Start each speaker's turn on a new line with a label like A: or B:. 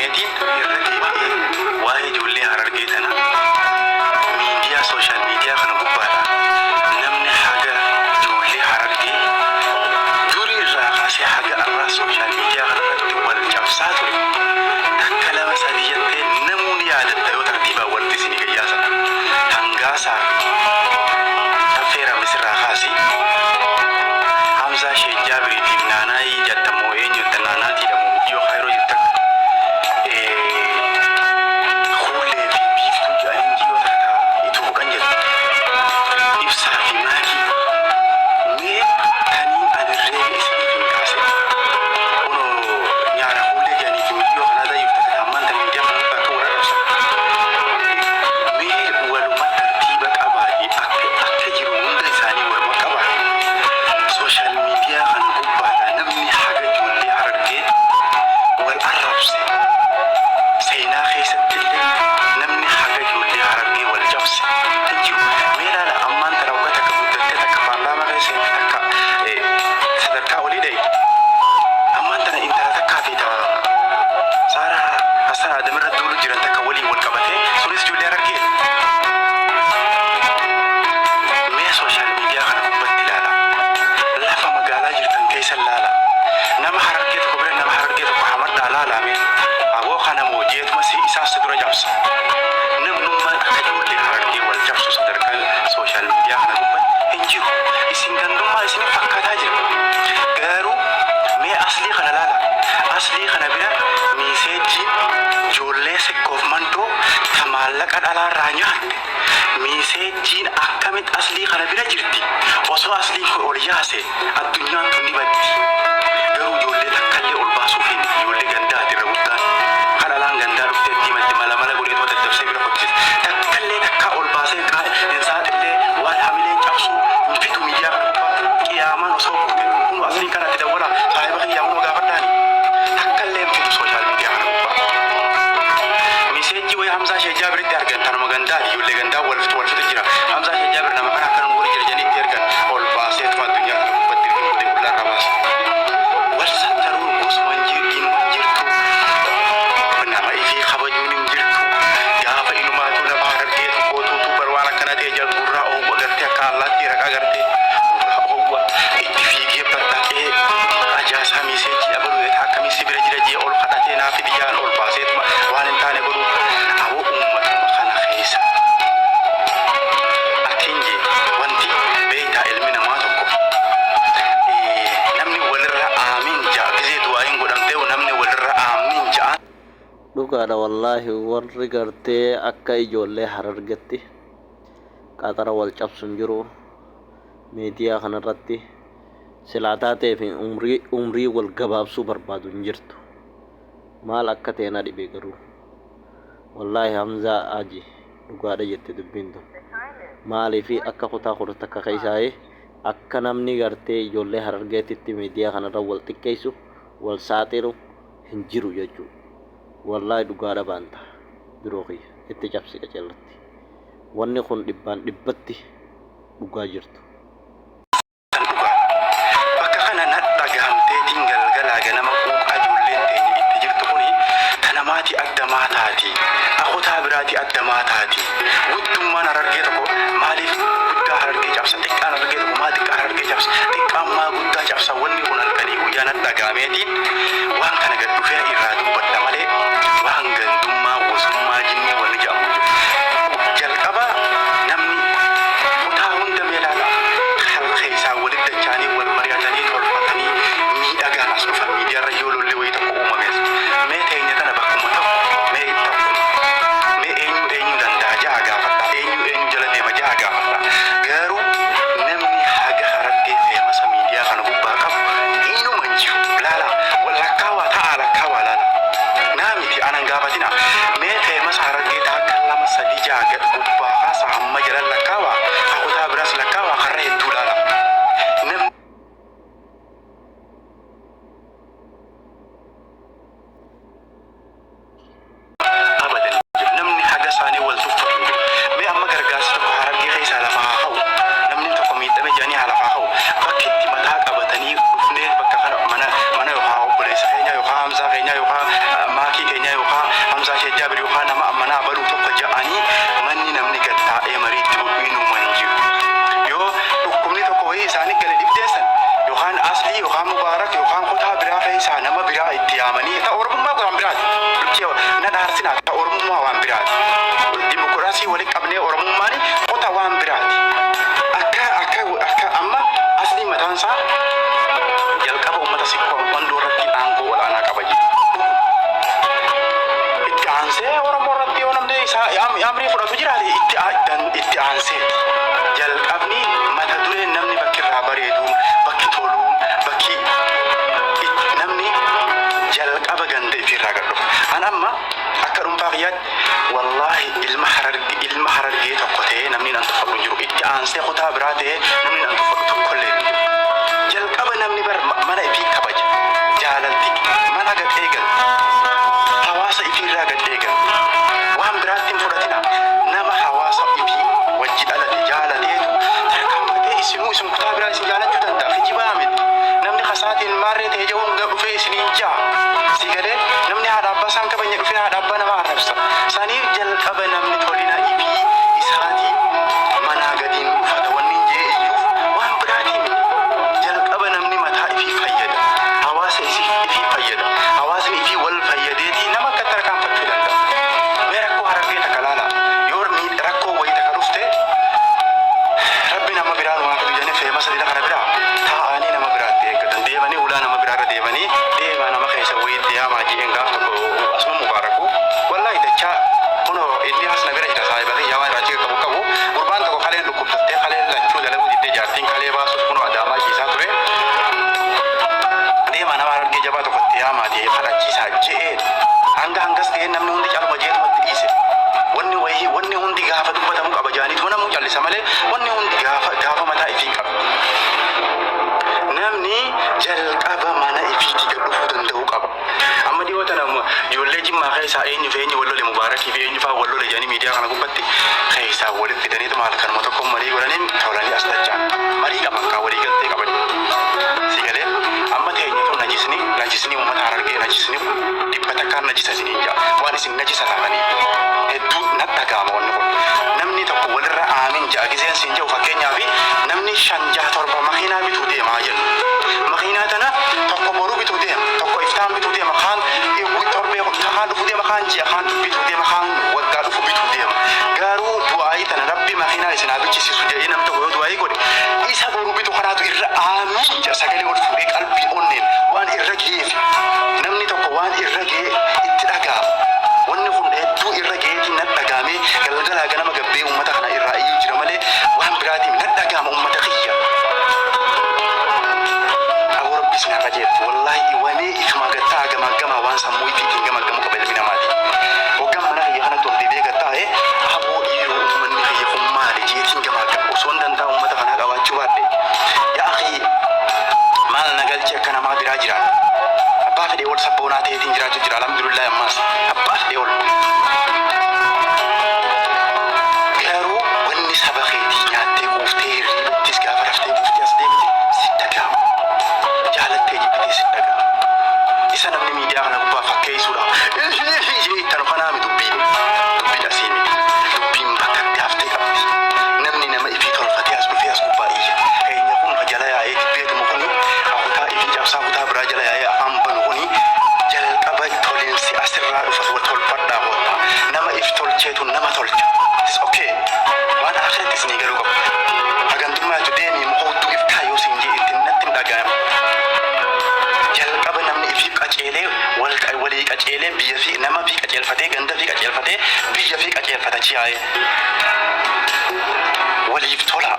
A: dhagahameetiin irra deebi'ee waa'ee ijoollee Harargee tana miidiyaa social media kana gubbaadha namni haga ijoollee Harargee durii irraa kaasee haga arraa social media kana irratti wal cabsaa ture takka lama sadii jettee namuu ni yaadatta yoo tartiibaan walitti isinii gayyaasan hangaasaa fi Caffee Rammis irraa kaasi Hamzaa Sheek Jaabirii fi Naanaayii jatta moo eenyu jetta Naanaatiidha moo muciyyoo Kaayiroo jirtu takka Kuullee fi Biiftuu jedhanii muciyyoo takka ta ituu buqan jettu Ibsaa fi Maakii mee taniin ani reefi isiniif hin kaasin kunoo nyaara Kuullee jedhanii fi muciyyoo Kanaadaa jirtu takka ta ammaan tana miidiyaa kana gubbaa akka wal arrabsan mee waluma tartiiba qabaati akka akka jiru hunda isaanii waluma qabaati social media kana gubbaadha namni haga ijoollee Harargee wal arrabse seenaa keessatti illee namni haga ijoollee Harargee wal cabse hin jiru. Mee ilaala ammaan tana waggaa takka guddattee takka paarlaamaa keessa seente takka sadarkaa olii dhayxe. Ammaan tana intala takkaa fi ta Saaraa Hassan Adam irra duulu jiran takka waliin wal qabatee sunis ijoollee Harargee. Mee social media kana gubbatti ilaala. Lafa magaalaa jirtan keessa ilaala. Nama Harargee tokko bira nama Harargee tokko hamadhaa laalaa mee. Aboo kana moo jeetuma si isaas si dura cabsa. Namnummaan akka ijoollee Harargee wal cabsu sadarkaa social media kana gubbatti hin jiru. Isin gandummaa isinin fakkaataa jira. Garuu mee aslii kana laala. Aslii kana bira miiseejjiin ijoollee Sikkoof Mandoo ta maallaqa dhalaarraa nyaatte Miiseejjiin akkamitti Aslii kana bira jirti? Osoo Asliin kun ol yaase addunyaan tun ni baddi. Garuu ijoollee takkallee ol baasuufii miti. Ijoollee gandaati irra guddaan. Kan alaan gandaa dhuftee itti himatti mala mala godheetuma daddabsee bira kottise. Takkallee takkaa ol baasee hin saaxillee waan hamileen cabsuu hin fidu miidiyaa kana gubbaa. Qiyaamaan osoo buute kunoo Asliin kana itti dawwalaa saahiba kiyyaa kunoo gaafadhaani. Takkallee hin fidu social media kana gubbaa. Miseejjii wayii Hamzaa Sheikh Jaabiritti argan tanuma gandaati ijoollee gandaa wal fitu wal fitu jira Hamzaa Sheikh Jaabir nama kana akkana nu godhe jira jedhanii itti ergan ol baaseetuma addunyaa tana gubbatti irgin godhee qullaa irraa baase. Wal sattaruun gosuma hin jirtu hin jirtu nama ifii kabajuun hin jirtu gaafa inumaatu nama Harargee tokkootuutu bar waan akkana ta'e jal gurraa oowwa gartee akka allaattii raqaa gartee gurraa oowwa itti fiigee battaqee ajaasaa miseejii abaluu akkamii si bira jira jee ol kadhatee naa fidi jaan ol baaseetuma waan hin taane godhu aboo ummatuma kana keessa atiin jee wanti beeytaa ilmi namaa tokko namni walirra aamiin ja'a gizee du'aa'iin godhamtee namni walirra aamiin ja'aan.
B: Dhugaadha wallaahi warri gartee akka ijoollee Harargetti qaxara wal cabsu hin jiru miidiyaa kanarratti silaa taateef umrii umrii wal gabaabsuu barbaadu hin jirtu. Maal akka ta'e na dhibe garuu. Wallaahi Hamzaa Haji dhugaadha jette dubbiin tun. Maaliifi akka kutaa 11 keessaayii akka namni gartee ijoollee Harargeetitti miidiyaa kanarra wal xiqqeessu wal saaxilu hin jiru jechuu. Wallaahi dhugaadha baanta biroo kiyya itti cabsi qaceellatti. Wanni kun dhibbaan dhibbatti dhugaa jirtu.
A: Tan dhugaa. Bakka kana na dhagahamteetiin galgalaa ganama quuqaa ijoolleen teenya itti jirtu kuni ta namaati adda maa taati? A kutaa biraati adda maa taati? Guddummaan Harargee tokko maaliif guddaa Harargee cabsa? Xiqqaan Harargee tokko maa xiqqaa Harargee cabsa? Xiqqaan maa guddaa cabsa? Wanni kun halkanii guyyaa na dhagahameetiin waan kana gad dhufee irraa dubbadha malee waan gandummaa, gosummaa, jinnii wanni jedhamu hin jiru. Jalqaba namni kutaa hunda mee ilaalaa halka keessaa walitti dacha'anii wal mari'atanii tolfatanii miidhagaan as dhufan miidiyaarra yoo lolli wayii tokko uumames mee teenya tana bakkuma tokko mee tokkuma mee eenyu eenyu danda'a ja'a gaafadha eenyu eenyu jala deema ja'a gaafadha garuu namni haga Harargee feemasa miidiyaa kana gubbaa qabu inuma hin jiru laala wal lakkaawaa ta'aa lakkaawaa laala naa miti anan gaafatina mee feemasa Harargee taakka lama sadii ja'a gad gubbaa kaasa hamma jalan lakkaawaa ka kutaa biraas lakkaawaa karra hedduu laala namni abadan hin jiru. Namni haga isaanii wal tuffatu hin jiru. Mee amma gargaarsi tokko Harargee keessaa lafa haa ka'u. Namni tokko miidhame jedhanii haa lafaa ka'u. Bakki itti mataa qabatanii dhufnee bakka kana mana mana yookaan obboleessa keenya yookaan Hamzaa keenya yookaan maakii keenya yookaan Hamzaa Sheek Jaabir yookaan nama ammanaa baluu tokko ja'anii manni namni gad taa'ee mariitti godhu inuma hin jiru. Yoo dhukkubni tokko wayii isaanii gale dhibdeessan yookaan Aslii yookaan Mubaarak yookaan kutaa biraa keessaa nama biraa itti yaamanii ta Oromummaa waan biraati. Lukkee na dhaarsinaa ta Oromummaa waan biraati. Dimokiraasii walitti qabnee Oromummaan kutaa waan biraati. Akka akka akka amma Aslii mataan isaa jalqaba uummata Sikkoo Mandoo irratti aangoo olaanaa qaba jechuudha. Itti aansee Oromoo irratti yoo namni isaa amrii fudhatu jiraate itti aansee jalqabni mata dureen namni bakki irraa bareeduun, bakki toluun, bakki namni jalqaba ganda ifirraa gad dhufa. An amma akka dhuunfaa kiyyaatti wallaahi ilma Harargee tokko ta'ee namni nan tuffadhu jiru. Itti aansee kutaa biraa ta'ee namni nan tuffadhu tokkollee hin jiru. Jalqaba namni bar mana ifii kabaja. Jaalalti mana gad eegalti. Hawaasa ifiirraa gad eegalti. Waan biraatti hin fudhatina. Nama hawaasa ifii wajji dhalate jaalateetu tarkaanfatee isinuu isin kutaa biraa isin jaalachuu danda'a. Kijibaa miti. Namni kasaatiin maarree ta'e jehuun dhufee isiniin ja'a. Si galee namni haadha abbaa isaan kabajne dhufee haadha abbaa nama arrabsa. Saniif jalqaba namni tolina ifii isaatii manaa gadiin dhufata wanni hin jee iyyuuf waan biraatii miti. Jalqaba namni mataa ifii fayyada. Hawaasa ifii fayyada. Hawaasni ifii wal fayyadeetii nama akka tarkaanfachuu danda'a. Mee rakkoo Harargee takka laala. Yoo rakkoo wayii takka dhufte, Rabbi nama biraa nu haa fidu jedhanii feema sadii kana biraa taa'anii nama biraatti eeggatan. Deemanii ulaa nama biraarra deemanii deemaa nama keessa wayii deemaa jeen gaaf tokko asuma Mubaaraku. Wallaahi dachaa kunoo inni as na bira jira, saahiba kiyya waan irraa qabu qabu. Gurbaan tokko kaleen dhukkubsattee kaleen lachuu dalaguu diddee, jaartiin kalee baasuuf kunoo Adaamaa ciisaa ture. Deemaa nama Harargee jabaa tokkotti yaamaa jee kadhachiisaa je'een hanga hangas ga'een namni hundi caluma jeetumatti dhiise. Wanni wayii wanni hundi gaafa dubbatamu qaba jaaniitu namuu callisa malee wanni hundi gaafa gaafa mataa ifii qaba. Namni jalqaba mana ifiitii gad dhufuu danda'uu qaba. Amma dhiyoo tana ijoollee Jimmaa keessaa eenyu fi eenyu wal lole, Mubaarakii fi eenyu fa'aa wal lole jedhanii miidiyaa kana gubbatti keessaa walitti fidaniitu maal kanuma tokko marii godhanii tolanii as dachaan marii qaban kaa walii galtee qaban. Si galee amma teenyatu najisni najisni uummata Harargee najisni 100n najisa isiniin jaa waan isin najisa taatanii hedduu natti dhaga'ama wanni kun. Namni tokko walirra aamin ja'a giseen siin jedhu, fakkeenyaaf namni shan jaha torba makiinaa bituu deemaa jennu. Makiinaa tana tokko boru bituu deema, tokko iftaan bituu deema, kaan torbee kaan dhufu deema, kaan ji'a kaan bituu deema, kaan waggaa dhufu bituu deema. Garuu du'aayii tana Rabbi makiinaa isin haa bichisiisu jedhee namni tokko yoo du'aayii godhe, isa boru bitu kanaatu irra aamin jedha sagalee ol fuudhee qalbii onneen waan irra ga'eef. Namni tokko waan irra ga'e itti dhaga'ama. Wanni kun hedduu irra ga'eetiin nan dhaga'amee galgalaa ganama gabbee uummata kana irraa iyyuu jira malee waan biraatiin nan dhaga'ama uummata kiyya. Aboo Rabbi isin haa qajeelchu. Wallaahi wamee ifuma gattaa gamaa gamaa waan sammuu ifiitiin gama gamu qaba ilmi namaati. Hoggaan mana kiyya kanatti ol deebi'ee gattaa'e, aboo dhiiroo uummanni kiyya kun maali jeetiin gamaa gama osoo hin danda'a uummata kanaa qabaachuu baadhe. Yaa akhi, maal na galchi akka namaa biraa jiraan. Abbaa fedhee ol sabboonaa ta'eetiin jiraachuu jira, alhamdulillah, ammaas abbaa fedhee ol. Garuu wanni saba keetii nyaattee quuftee hirribattis gaafa raftee quuftee as deebite si dhaga'ama. Jaalattee jibbitee si dhaga'ama. Isa namni miidiyaa kana gubbaa fakkeessuudhaaf ittanu kanaa mi dubbiin dubbiin asii miti. Dubbiin bakka itti haftee qabdi. Namni nama ifii tolfatee as dhufee as gubbaa iyya. Keenya kun jala yaa'ee dibbeetuma kuni kutaa ifii cabsaa kutaa biraa jala yaa'ee afaan banu kuni jalqaba tolinsi asirraa dhufa tolfadhaa koottaa. Nama if tolcheetu nama tolcha. It's okay. Waan akhiratti isinii galuu qabu. Hagantummaa jechuun deemii muka hudduu if kaayoo siin jee ittiin natti hin dhaga'amu. Jalqaba namni ifiif qaceelee walii qaceelee biyya fi nama fi qaceelfatee ganda fi qaceelfatee biyya fi qaceelfata chiyaa'ee. Waliif tola.